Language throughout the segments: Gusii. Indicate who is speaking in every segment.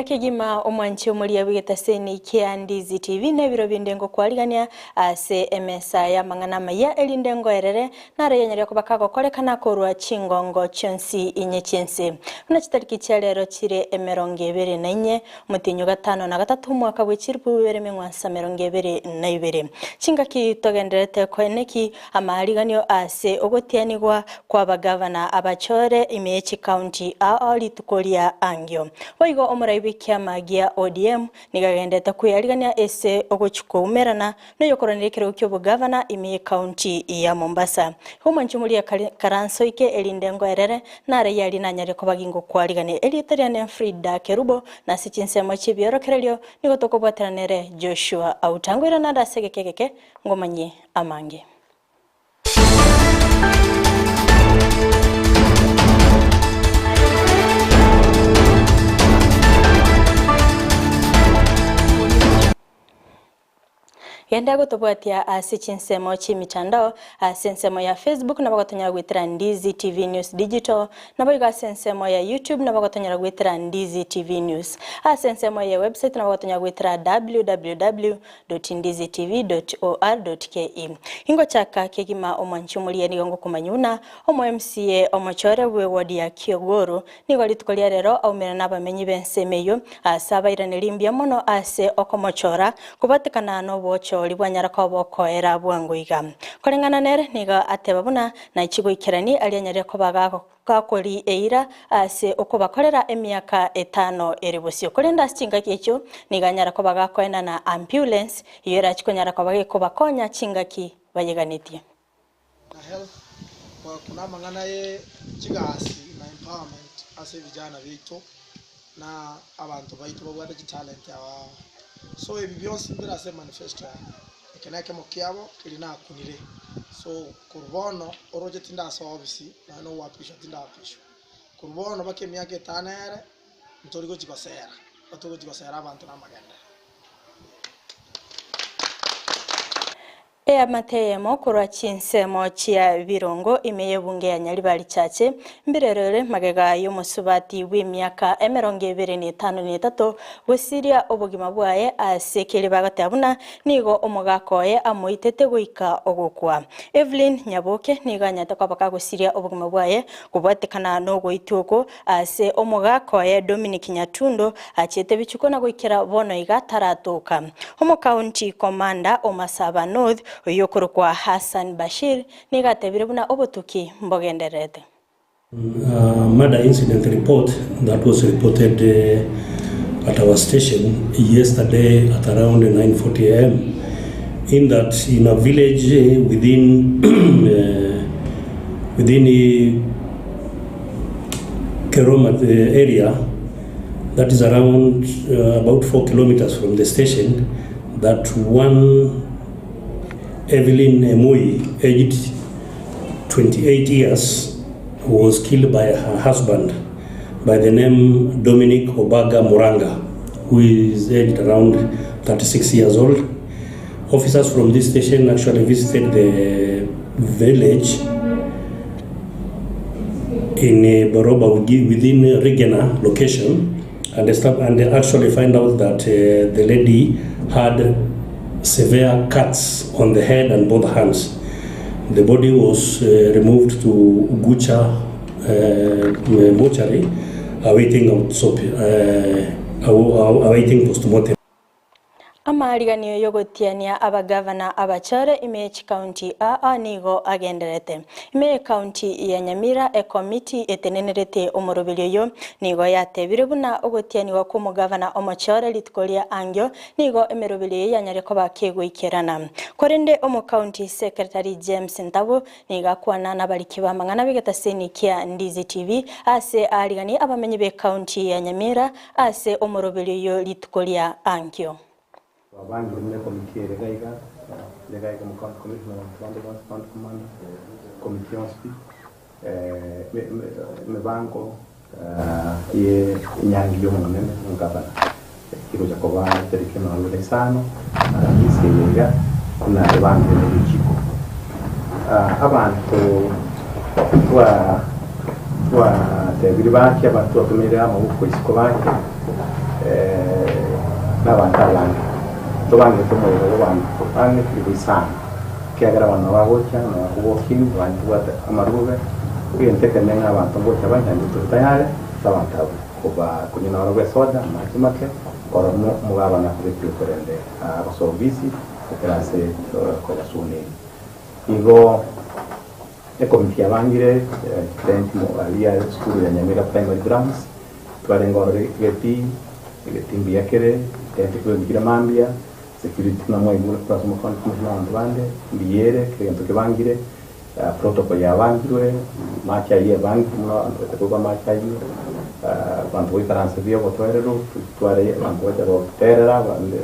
Speaker 1: Mbuya kegima omwanchi omoria bw'egetaseni kia Ndizi TV na ebiro binde ngokwarigania ase emesa y'amang'ana amaya erinde ngoerere naro yanyare koba kagokorekana korwa chingongo chionsi inye chi'ense. Buna chitariki chia rero chire emerongo ebere na inye omotienyi o gatano na gatato omwaka bwe chilifu bibere meng'wansa merongo ebere na ibere. Chingaki togendererete koeneki amaariganio ase ogotianigwa kw'abagavana abachore ime ye chikaunti ao rituko ria angio. Boigo omorai bw'ekiama gia ODM nigo agenderete kweyarigania ase ogochia koumerana noyokoranera ekerogo ki'obogavana ime y'ekaunti ya Mombasa. Igo omwanchi omoria karansoike erinde ngoerere nare yaria nanyare koba gingokwarigania. Erieta riane Frida Kerubo na ase chinsemo chi'ebiorokererio nigo tokobwaterana nere Joshua Auta. Ngoirana ande ase egeka egeke ngomanyie amange. Genda gotobwatia ase chinsemo chi'emitandao, ase ensemo ya Facebook nabo gotonyara goetera Ndizi TV News Digital, naboigo ase ensemo ya YouTube nabo gotonyara goetera Ndizi TV News. Ase ensemo ye website nabo gotonyara goetera www. ndizitv.or.ke. Ingochaka kegima omwanchi omoria nigo ngokomanya buna omo MCA omochore bwe ward ya Kiogoro nigo rituko ria rero aumire nabamenyi b'ensemo eyio ase abairaneri mbuya mono ase okomochora kobatekana nobochori bwanyara koba okoera bwango iga. Koreng'ana nere nigo ateba buna naichi goikerani aria anyarire koba gakori eira ase okobakorera emiaka etano ere bosio. Korende ase chingaki echio nigo anyara koba gakoenana ambulance eyio erachi konyara koba gekobakonya chingaki bayeganetie.
Speaker 2: Na health, kuna amang'ana ye chigasi na empowerment ase vijana baito na abanto baito babwate chitalent ao ao. So ebi bionsi mbire ase emanifesto yane, eke nekemo kiabo keria nakunire. So korwa bono oroche tindase ofisi nonya na ogoapishwa tindaapishwa. Korwa bono mpaka emiaka etano ere, ntori gochi gosera, togochi gosera abanto na amagenderero.
Speaker 1: Eamate eyemo korwa chinsemo chia Birongo ime y'ebunge ya Nyaribari Chache, mbirerore magega y'omosubati bw'emiaka emerongo ebere na etano na etato gosiria obogima bwaye ase keria bagoteba buna nigo omogaka oye amoitete goika ogokwa. Evelyn Nyaboke nigo anyarete koba kagosiria obogima bwaye kobwatekana nogoitwa oko Ase omogaka oye Dominic Nyatundo achiete bichuko na goikera bono iga taratoka. Omokaunti Commander o Masaba North oyio okorokwa Hassan Bashir nigo atebire buna obotuki mbogendererete.
Speaker 3: Murder incident report that was reported at our station yesterday at around 9:40 am in that in a village within within Keroma area that is around about 4 kilometers from the station that one Evelyn Emui aged 28 years was killed by her husband by the name Dominic Obaga Muranga who is aged around 36 years old. Officers from this station actually visited the village in Boroba within Rigena location and and they actually find out that uh, the lady had severe cuts on the head and both hands. The body was uh, removed to Ugucha uh, mortuary awaiting, uh, awaiting postmortem.
Speaker 1: Amaariganio y'ogotiania abagavana abachore ime ye chikaunti aa nigo agendererete. Ime y'ekaunti ya Nyamira ekomiti etenenerete omoroberi oyo nigo yatebire buna ogotianigwa kw'omogavana omochore rituko ria angio nigo emeroberi eye yanyare koba kegoikerana. Korende omokaunti secretary James Ntabo nigo akwana nabariki b'amang'ana b'egetaseni kia Ndizi TV ase aariganie abamenyi b'ekaunti ya Nyamira Ase omoroberio oyio rituko ria ankio.
Speaker 4: Twabangire buna ekomiti ere iga iga, ere iga iga omo county commissioner abanto bande bonsi county commander, ekomiti yonsi pi, emebango ye enyangi ya omonene omogavana egocha koba etariki emerongo ene na isano, Aramisi eye iga buna ebangire ne richiko. Abanto twa twatebirie bache abanto twatomeire amaboko isiko bache. Nabanto abange tobangete omoyega bw'abanto bang'e chilifu isano, ekiagera abana bagocha na bakobokia abande tobwate amarube, egento ekenene ng'a abanto ngocha bare naende tore tayari ase abanto abwo koba konywa naro bw'esoda, amache make, korora buna omogabana akobekire korende agosoa obisi ekero ase kobasuna ime. Igo ekomiti yabangire chitent aria esukuru ya Nyamira Primary Grounds, twarenge ororo egetii, egetii mbuya kere, chitent kobekire mambia, security buna mwaigure korwa ase omocounty commissioner na abanto bande, mbuya ere, kera egento kebangire, protocol yabangirwe, amache ayio ebangirwe buna abanto bacha koigwa amache ayio, abanto goikaransa buya obotoereru, tware abanto bacha goterera abande.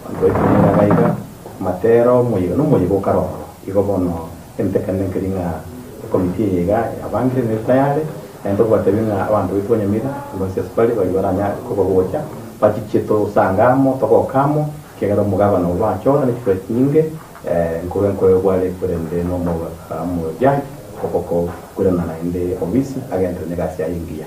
Speaker 4: Abanto baito nigo iga iga, amatero, omoyega, na omoyega okare ororo. Igo bono egento ekenene nkeri ng'a ekomiti eye iga yabangire nere tayari, naende tokobatebia ng'a abanto baito ba Nyamira, bonsi ase bare baria baranyare koba gocha, bachiche tosange amo, togoke amo, ekiagera omogabana obo bachora ne chikura chinyinge, nkorwa nkoegwa are korende na omojaji okoboko koirana naende obisi agenderere negasi yaye engiya.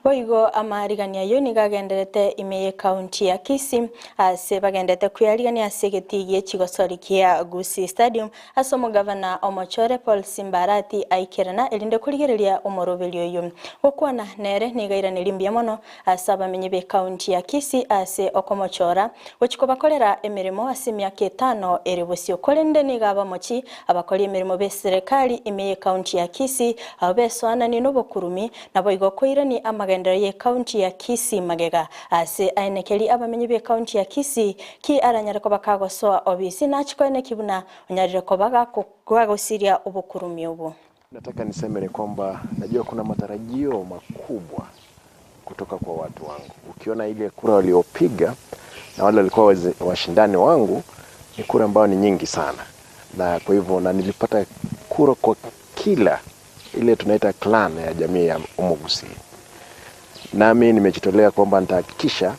Speaker 1: Boigo amaarigania ayio nigo agenderete ime y'ekaunti ya Kisii ase bagendete kwearigania ase egetii gie chigosori kia Gusii Stadium ase omogavana omochore Paul Simba Arati aikerana erinde korigereria omoroberio oyio. Gokwana nere nigo airanerie mbuya mono ase abamenyi b'ekaunti ya Kisii ase okomochora gochia kobakorera emeremo ase emiaka etano ere bosio korende nigo abamochi abakori emeremo b'eserekari ime y'ekaunti ya Kisii abwo besoananie nobokurumi Naboigo koirania amagenderero y'ekaunti ya Kisii magega ase aenekeri abamenyi b'ekaunti ya Kisii ki aranyare koba kagosoa obisi nachi koeneki buna onyarire koba gagosiria obokurumi obwo.
Speaker 5: Nataka niseme ni kwamba najua kuna matarajio makubwa kutoka kwa watu wangu. Ukiona ile kura waliopiga na wale walikuwa washindani wangu ni kura ambayo ni nyingi sana, na kwa hivyo na nilipata kura kwa kila ile tunaita clan ya jamii ya Omogusii. Nami nimejitolea kwamba nitahakikisha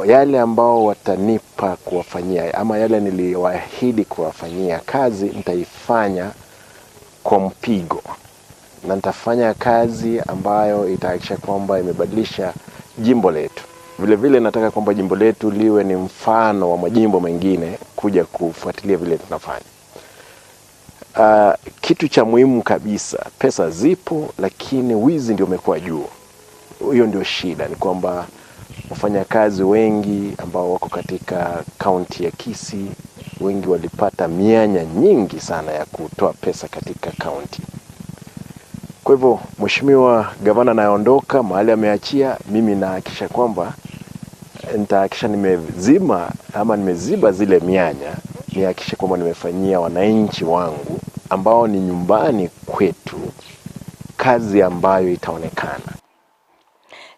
Speaker 5: yale ambao watanipa kuwafanyia ama yale niliwaahidi kuwafanyia kazi nitaifanya kwa mpigo, na nitafanya kazi ambayo itahakikisha kwamba imebadilisha jimbo letu. Vile vile nataka kwamba jimbo letu liwe ni mfano wa majimbo mengine kuja kufuatilia vile tunafanya. Kitu cha muhimu kabisa, pesa zipo, lakini wizi ndio umekuwa juu. Hiyo ndio shida, ni kwamba wafanyakazi wengi ambao wako katika kaunti ya Kisii wengi walipata mianya nyingi sana ya kutoa pesa katika kaunti. Kwa hivyo mheshimiwa gavana anayeondoka mahali ameachia, mimi nahakikisha kwamba nitahakikisha nimezima ama nimeziba zile mianya, nihakikishe kwamba nimefanyia wananchi wangu ambao ni nyumbani kwetu kazi ambayo itaonekana.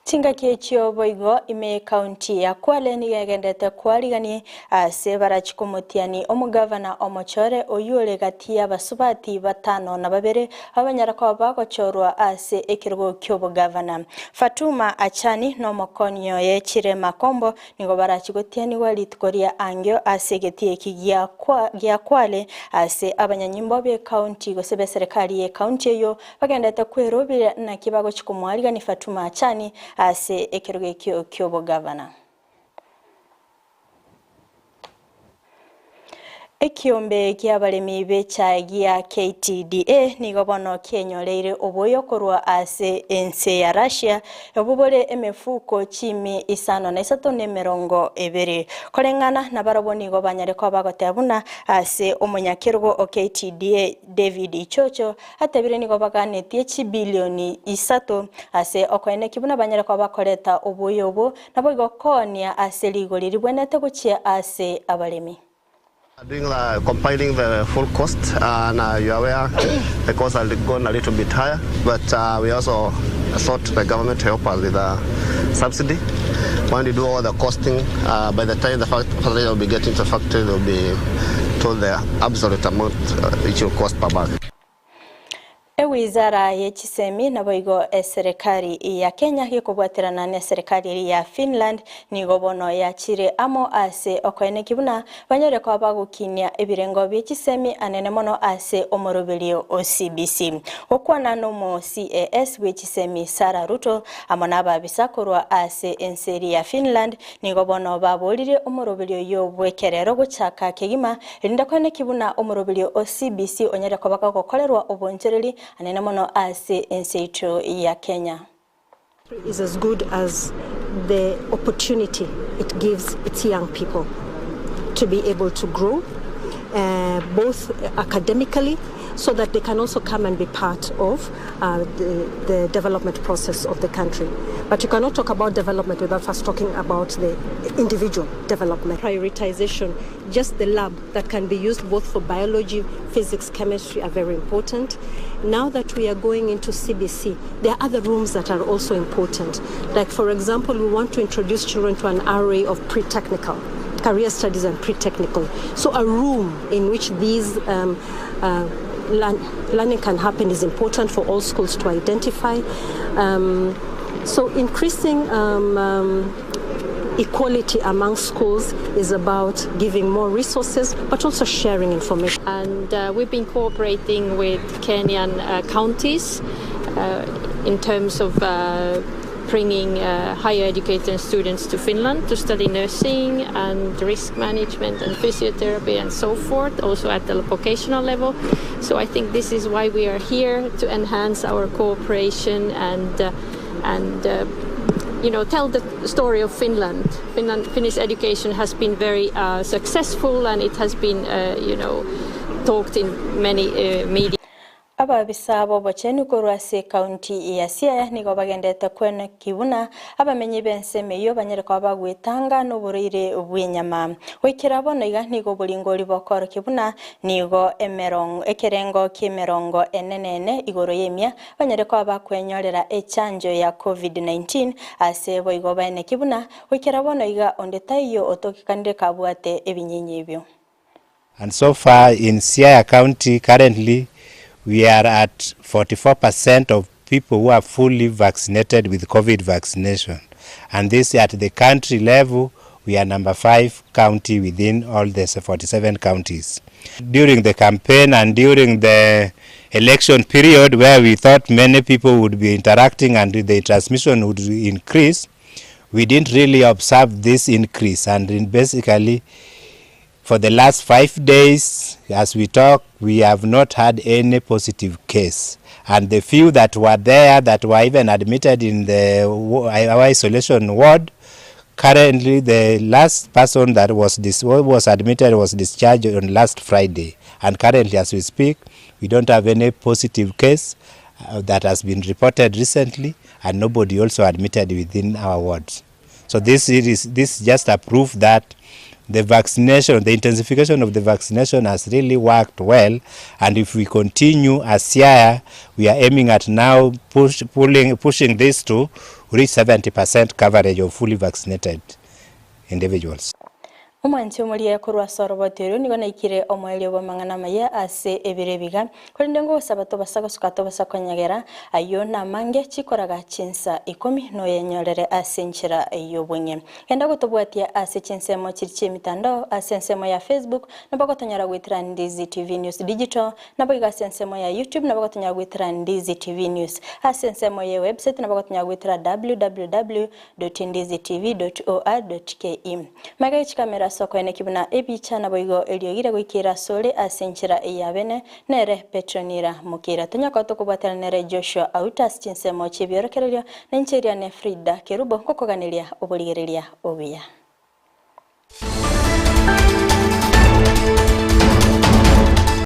Speaker 1: Chingaki echio boigo ime ekaunti ya Kwale nigo egendete kwarigani ase barachi komotiani omogavana omochore oyio ore gati y'abasubati batano na babere abanyara koba bagochorwa ase ekerogo ki'obogavana. Fatuma Achani na omokonyi oye Chirema Kombo nigo barachi gotianigwa rituko ria angio ase egetii eki gia Kwale ase abanyanyimbo b'ecounty gose b'eserekari y'ecounty eyio bagendete kwerobera naki bagochi komoarigani Fatuma Achani ase ekerogo ekio ki'obogavana. Ekiombe ki'abaremi b'echae gia KTDA nigo bono kienyoreire oboyo korwa ase ense ya Russia, obwo bore emefuko chiimi isano na isato na emerongo ebere. Koreng'ana nabarabwo nigo banyare koba bagoteba buna ase omonyakerogo o KTDA David Ichocho atebire nigo baganetie chibilioni isato ase okoenekia buna banyare koba bakoreta oboyo obwo naboigo koonia ase rigori ribwenerete gochia ase abaremi.
Speaker 6: Doing the compiling the full cost and you are aware the cost has gone a little bit higher but we also sought the government to help us with a subsidy. When we do all the costing, by the time the fertilizer will be getting to the factory, they'll be told the absolute amount it will cost per bag.
Speaker 1: Ewizara ye chisemi naboigo eserekari ya Kenya gekobwaterana neserekari eria ya Finland nigo bono yachire amo ase okoeneki buna banyare koba bagokinia ebirengo bie chisemi anene mono ase omoroberio o CBC. Gokwana nomo CAS bwe chisemi Sarah Ruto amo nababisa korwa ase ense eria ya Finland Nigo bono baboririe omoroberio oyio bw'ekerero gochaka kegima, erinde koeneki buna omoroberio o CBC onyare koba gogokorerwa obonchoreri anene mono ase ense yaito ya Kenya.
Speaker 7: Is as good as the opportunity it gives its young people to be able to grow both academically so that they can also come and be part of the, the development process of the country. But you cannot talk about development without first talking about the individual development. Prioritization, just the lab that can be used both for biology, physics, chemistry are very important. Now that we are going into CBC, there are other rooms that are also important. Like, for example, we want to introduce children to an array of pre-technical, career studies and pre-technical. So a room in which these um, uh, learn, learning can happen is important for all schools to identify. Um, so increasing um, um, equality among schools is about giving more resources, but also sharing information.
Speaker 8: And uh, we've been cooperating with Kenyan uh, counties uh, in terms of uh, bringing uh, higher educated students to Finland to study nursing and risk management and physiotherapy and so forth, also at the vocational level. So I think this is why we are here to enhance our cooperation and uh, and uh, you know tell the story of Finland. Finland Finnish education has been very uh, successful and it has been uh, you know talked in many uh, media.
Speaker 1: Ababisa b'obochenu korwa ase ekaunti ya Siaya nigo bagenderete kweneki buna abamenyi b'ensemo eyio banyare koba bagwetanga noborwaire bw'enyama. Goikera bono iga nigo oboringori bokoorokia buna nigo emerongo ekerengo ki'emerongo ene na ene igoro y'emia banyare koba bakwenyorera echanjo ya Covid-19 ase boigo baeneki buna goikera bono iga onde taiyo otogekanire kabwate ebinyinyi ebio.
Speaker 9: And so far in Siaya County currently we are at 44% of people who are fully vaccinated with COVID vaccination. And this at the country level, we are number 5 county within all the 47 counties. During the campaign and during the election period where we thought many people would be interacting and the transmission would increase, we didn't really observe this increase. And in basically, for the last 5 days, as we talk, we have not had any positive case. And the few that were there, that were even admitted in the our isolation ward, currently the last person that was dis was admitted was discharged on last Friday. And currently, as we speak, we don't have any positive case uh, that has been reported recently, and nobody also admitted within our wards. So this is this is just a proof that the vaccination, the intensification of the vaccination has really worked well. And if we continue as Siaya, we are aiming at now push, pulling, pushing this to reach 70% coverage of fully vaccinated individuals.
Speaker 1: Omwanchi omoria korwa ase oroboti oria nigo naikire omoerio bw'amang'ana amaya ase ebiro ebiga, korende ngogosaba tobasa gosuka tobasa konyegera, ayio namange chikoraga chinsa ikomi noyenyorere ase enchera y'obong'e. Genda gotobwatia ase chinsemo chiria chi'emitandao ase ensemo ya Facebook nabo ogotonyora goetera Ndizi TV News Digital, naboigo ase ensemo ya YouTube nabo ogotonyora goetera Ndizi TV News. Ase ensemo ye website nabo ogotonyora goetera www www.ndizitv.or.ke. Magega chikamera ase okoeneki buna ebicha naboigo eriogire goikera asore ase enchera ya bene, nere Petronira Mokira. Tonyakora tokobwatana nere Joshua Auta ase chinsemo chi'ebiorokererio, na inche eria ne Frida Kerubo ngokoganeria oborigereria obuya.